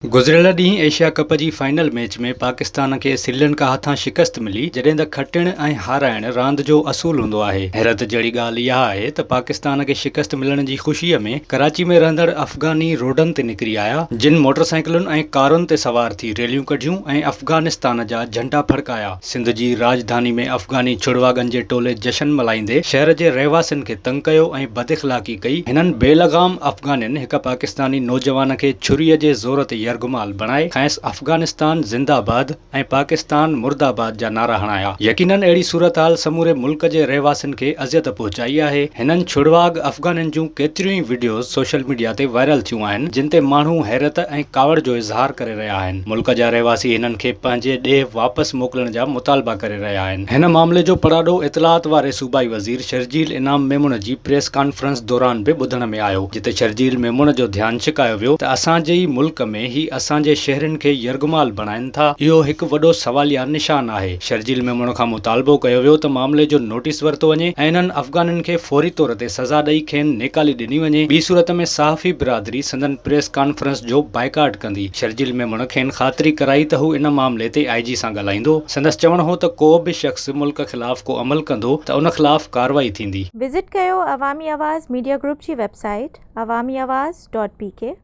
گذريل ڏينهن ايشيا ڪپ جي فائنل ميچ ۾ پاڪستان کي سريلنڪا هٿان شڪست ملي، جڏهن ته کٽڻ ۽ هارائڻ راند جو اصول هوندو آهي. حيرت جهڙي ڳالهه اها آهي ته پاڪستان کي شڪست ملڻ جي خوشي ۾ ڪراچي ۾ رهندڙ افغاني روڊن تي نڪري آيا، جن موٽرسائيڪلن ۽ ڪارن تي سوار ٿي ريليون ڪڍيون ۽ افغانستان جا جهنڊا ڦڙڪايا. سنڌ جي راڄڌاني ۾ افغاني ڇڙواڳن جي ٽولي جشن ملهائيندي شهر جي رهواسين کي تنگ ڪيو ۽ بداخلاقي ڪئي، هنن بي لغام افغانين هڪ پاڪستاني نوجوان کي ڇريء جي زور تي يرغمال بڻائي کانئس افغانستان زنده باد ۽ پاڪستان مرده باد جا نعرا هڻايا. يقينن اهڙي صورتحال سموري ملڪ جي رهواسين کي اذيت پهچائي آهي. هنن ڇڙواڳ افغانين جون ڪيتريون ئي وڊيوز سوشل ميڊيا تي وائرل ٿيون آهن، جن تي ماڻهو حيرت ۽ ڪاوڙ جو اظهار ڪري رهيا آهن. ملڪ جا رهواسي هنن کي پنهنجي ڏيهه واپس موڪلڻ جا مطالبا ڪري رهيا آهن. هن معاملي جو پڙاڏو اطلاعات واري صوبائي وزير شرجيل انعام ميمڻ جي پريس ڪانفرنس دوران به ٻڌڻ ۾ آيو، جتي شرجيل ميمڻ جو ڌيان ڇڪايو ويو ته اسان جي ئي ملڪ ۾ هي اسان جي شهرين کي يرغمال بڻائين ٿا، اهو هڪ وڏو سواليا نشان آهي. شرجيل ميمڻ کان مطالبو ڪيو ويو ته معاملي جو نوٽيس ورتو وڃي ۽ انهن افغانين کي فوري طور تي سزا ڏئي کين نيڪالي ڏني وڃي، ٻي صورت ۾ صحافي برادري سندن پريس ڪانفرنس جو بائيڪاٽ ڪندي. شرجيل ميمڻ کين خاطري ڪرائي ته هو ان معاملي تي آء جي سان ڳالهائيندو. سندس چوڻ هو ته ڪو به شخص ملڪ خلاف ڪو عمل ڪندو ته ان خلاف ڪارروائي ٿيندي. وزٽ ڪيو عوامي آواز ميڊيا گروپ جي website Awami Awaz dot P K.